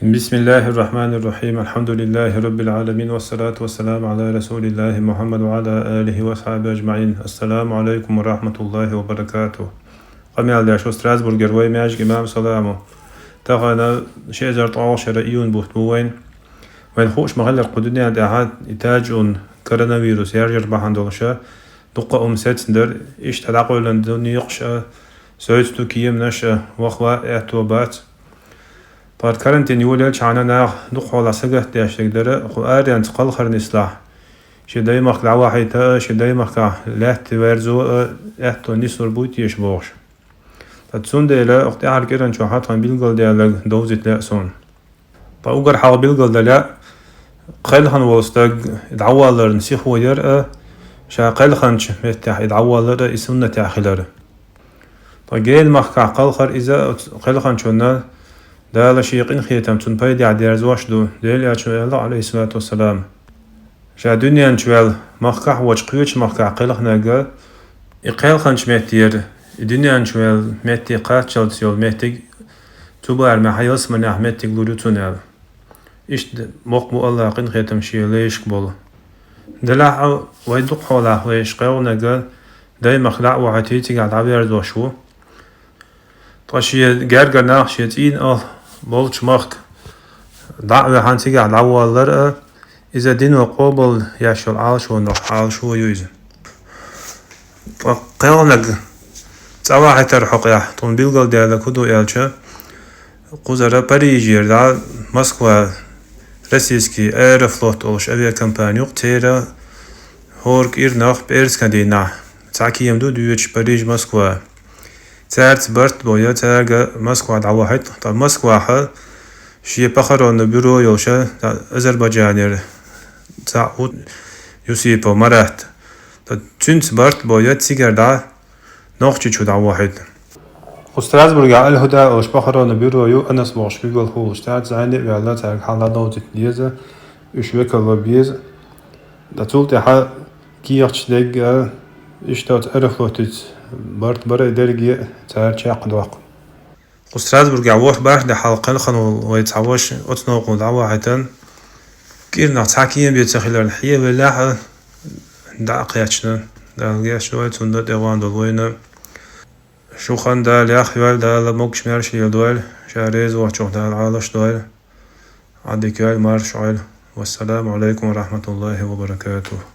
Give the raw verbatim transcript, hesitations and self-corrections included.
بسم الله الرحمن الرحيم. الحمد لله رب العالمين، والصلاة والسلام على رسول الله محمد وعلى آله وأصحابه أجمعين. السلام عليكم ورحمة الله وبركاته. Къамаьл деш ву Страсбургера вай маьждига имам Саламо. Тахана ши эзар ткъоалгӀа шера июнь бутт бу вайна. Вайна хууш ма-хиллара, кху дунен тӀехь и таджун коронавирус яржар бахьана долуш а дуккха а хӀума сецна дара, иштта дӀакъевлина ду некъаш а, соьца ду кеманаш а, ваха а аьтто бац. Ткъа карантин йолаелчахьана наха дукха хьолахь сагатдеш дерг дара, кху аренца кхалхар нислахь, шен даймахка дӀавахьийта а, шен даймахкахь лаьтта верзо а аьтто нислур буй теша бохуш. Ткъа цундела оха тӀаьхьара кӀиранчохь тхан билгалдаьлларг довзийта лаьа суна. Ткъа уггар хьалха билгалдала лаьа, кхелхина волу стаг дӀавалларна сихо яр а, ша кхелхинчу меттехь и дӀаваллар а и суннатехь хилар. Ткъа Генан махкахь кхалхар иза оцу кхелхинчунна, Дала шен къинхетам цунна пайдехь дерзош а ду, Делан Элчано аьлла, Ӏалайхиссалату вассалам. Ша дуьнен чу ваьлла махкахь а, вочу кхечу махкахь кхелхинарг а, и кхелхинчу меттера, и дуьнен чу ваьлла метте кхаччалц йолу меттиг цу барамехь ялсаманехь меттиг лур ю цунна аьлла. Иштта боккха бу АллахӀан къинхетам шен лайшка болу. Делахь а вай дукха хьолахь вайша кхелхинарг а даймахка дӀа а вахьийтий, цигахь дӀаверзош ву. Ткъа шен гергара нах, шен цӀийнан ахь болчу махка дӀа а ваьхьна, цигахь дӀаваллар а, иза дино къобал еш йолу Ӏалашонах Ӏалашо ю иза. Ткъа кхелхинарг цӀа вахьийтаран хьокъехь тхуна билгалдаьлларг хӀун ду аьлча, кхузара Парижера дӀа Москва, российский Аэрофлот олуш авиакомпани ю-кх, церан хӀора кӀирнах пӀераскан дийнахь цхьа кема ду доьдуш Париж-Москва. Цаьрца барт а бо, я цаьрга Москва дӀавахьийта. Ткъа Москвахь шен похоронный бюро йолуш а, Азербайджанера цхьаъ ву, Юсипов Марат. Ткъа цуьнца барт а бо, я цигара дӀа Нохчийчу дӀавахьийта. Кху Страсбургехь Аль-Худа олуш похоронный бюро ю, Анас бохуш билгалхула, цаьрца зӀене а ваьлла, цаьрга хьал дӀадовзийта деза, уьш векалла беза. Ткъа цул тӀаьхьа кехаташ дерг а, иштта оцу Аэрофлотица барт бар а, дерриге а цара чекхдоккху. Кху Страсбургехь ворхӀ-бархӀ де хьалха кхелхина волу вай цхьа ваша оцу новкъа дӀавахьийтина. КӀирнах цхьа кема бен ца хиларна хьевеллехь а, дӀа а кхаьчна, Дала гечдойла цунна, тӀегӀан долу вайна. Шух а Дала яхйойла, Дала могуш-маьрша леладойла, Ша реза воцчух Дала Ӏалашдойла. Ӏадика йойла, марша Ӏойла. Вассаламу Ӏалайкум ва рахьматуллахӀи ва баракатухӀ.